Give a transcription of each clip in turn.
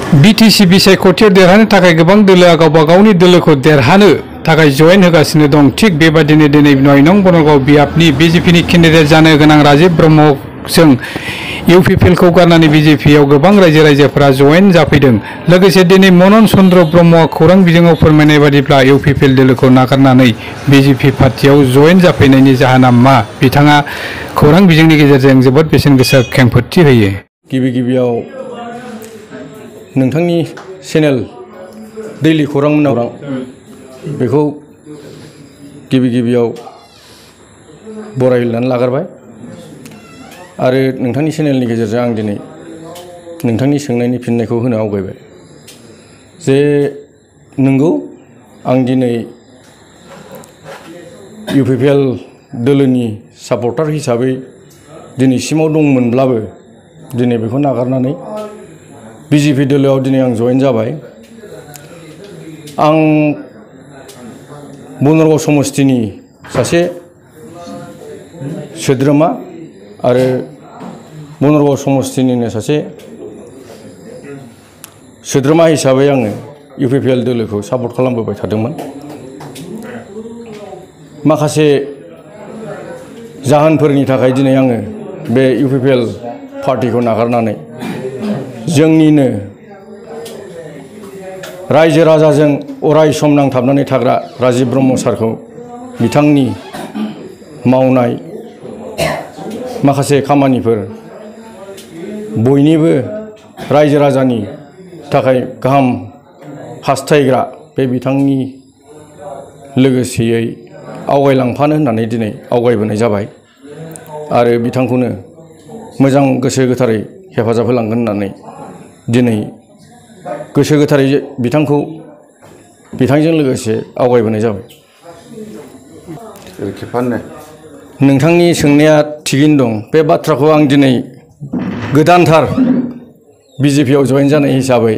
BTC बिसायख'थियाव देरहानो थाखाय गोबां दोलोआ गावबा गावनि दोलोखौ देरहानो थाखाय जयेन होगासिनो दं। थिग बेबादिनो दिनै 9 नं बनगाव बियाबनि बिजेपिनि केन्डिडेट जानो गोनां राजीव ब्रह्मजों इउपिपिएलखौ गारनानै बिजेपिआव गोबां रायजो राजाफोरा जयेन जाफैदों। लोगोसे दिनै मनन चन्द्र ब्रह्मआ खौरां बिजोङाव फोरमायनाय बादिब्ला इउपिपिएल दोलोखौ नागारनानै बिजेपि पार्टियाव जयेन जाफैनायनि जाहोना मा, बिथाङा खौरां बिजोंनि गेजेरजों जोबोद बेसेन गोसा खेंफोरथि होयो। गिबियाव नोंथांनि चेनेल दैलि खौरां बेखौ गिबियाव बरायनानै लाग्रोबाय आरो नोंथांनि चेनेलनि गेजेरजों आं दिनै नोंथांनि सोंनायनि फिननायखौ होनो आवगायबाय जे नंगौ आं दिनै इउपिपिएल दोलोनि सापर्टार हिसाबै दिनैसिमाव दंमोनब्लाबो दिनै बेखौ नागारनानै बिजेपि दोलोआव दिनै आं जयेन जाबाय। आं बनरगाव समस्तिनि सासे सोद्रोमा आरो बनरगाव समस्तिनिनो सासे सोद्रोमा हिसाबै आङो इउपिपिएल दोलोखौ सापर्ट खालामबोबाय थादोंमोन। माखासे जाहोनफोरनि थाखाय दिनै आङो बे इउपिपिएल पार्टिखौ नागारनानै जोंनिनो रायजो राजाजों अराय सम नांथाबनानै थाग्रा राजीव ब्रह्म सारखौ बिथांनि मावनाय माखासे खामानिफोर बयनिबो रायजो राजानि थाखाय गाहाम हास्थायग्रा बे बिथांनि लोगोसेयै आवगायलांफानो होननानै दिनै आवगायबोनाय जाबाय आरो बिथांखौनो मोजां गोसो गोथारै हेफाजाब होलांगोन होननानै दिनै गोसो गोथारै बिथांजों लोगोसे आवगायबोनाय जाबाय। नोंथांनि सोंनाया थिगैनो दं। बे बाथ्राखौ आं दिनै गोदानथार बिजेपिआव जयेन जानाय हिसाबै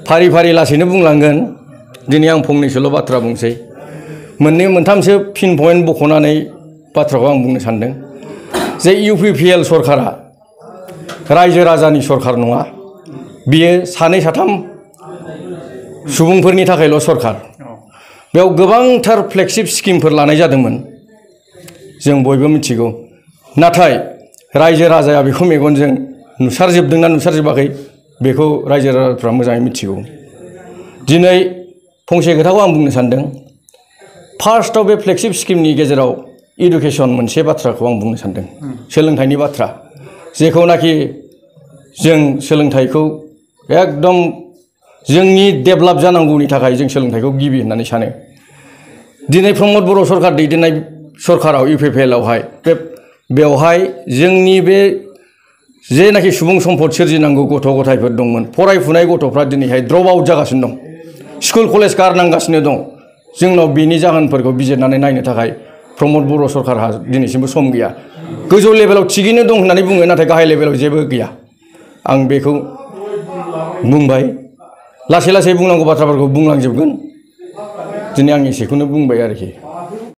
फारि लासैनो बुंलांगोन। दिनै आं फंनैसोल' बाथ्रा बुंसै, मोननै मोनथामसो पिन पइन्ट बख'नानै बाथ्राखौ आं बुंनो सानदों जे इउपिपिएल सरकारा रायजो राजानि सरकार नङा, बियो सानै साथाम सुबुंफोरनि थाखायल' सरकार। बेयाव गोबांथार फ्लेगशिप स्किमफोर लानाय जादोंमोन, जों बयबो मिथिगौ। नाथाय रायजो राजाया बेखौ मेगनजों नुसारजोबदोंना नुसारजोबाखै बेखौ रायजो राजाफ्रा मोजाङै मिथिगौ। दिनै फंसे खोथाखौ आं बुंनो सानदों। फार्स्टआव बे फ्लेगशिप स्किमनि गेजेराव इडुकेसन मोनसे बाथ्राखौ आं बुंनो सानदों, सोलोंथाइनि बाथ्रा। जेखौनाखि जों सोलोंथाइखौ एकदम जोंनि डेभेलप जानांगौनि थाखाय जों सोलोंथाइखौ गिबि होननानै सानो। दिनै प्रमद बर' सरकार दैदेननाय सरकाराव इउपिपिएलआवहाय बेवहाय जोंनि बे जेनाखि सुबुं सम्पद सोरजिनांगौ गथ' गथायफोर दंमोन, फरायफुनाय गथ'फ्रा दिनैहाय ड्रप आउट जागासिनो दं, स्कुल कलेज गारनांगासिनो दं। जोंनाव बेनि जाहोनफोरखौ बिजिरनानै नायनो थाखाय प्रमद बर' सरकारहा दिनैसिमबो सम गैया। गोजौ लेभेलाव थिगैनो दं होननानै बुङो, नाथाय गाहाय लेभेलाव जेबो गैया। आं बेखौ बुंबाय, लासै बुंनांगौ बाथ्राफोरखौ बुंलांजोबगोन। दिनै आं एसेखौनो बुंबाय आरोखि।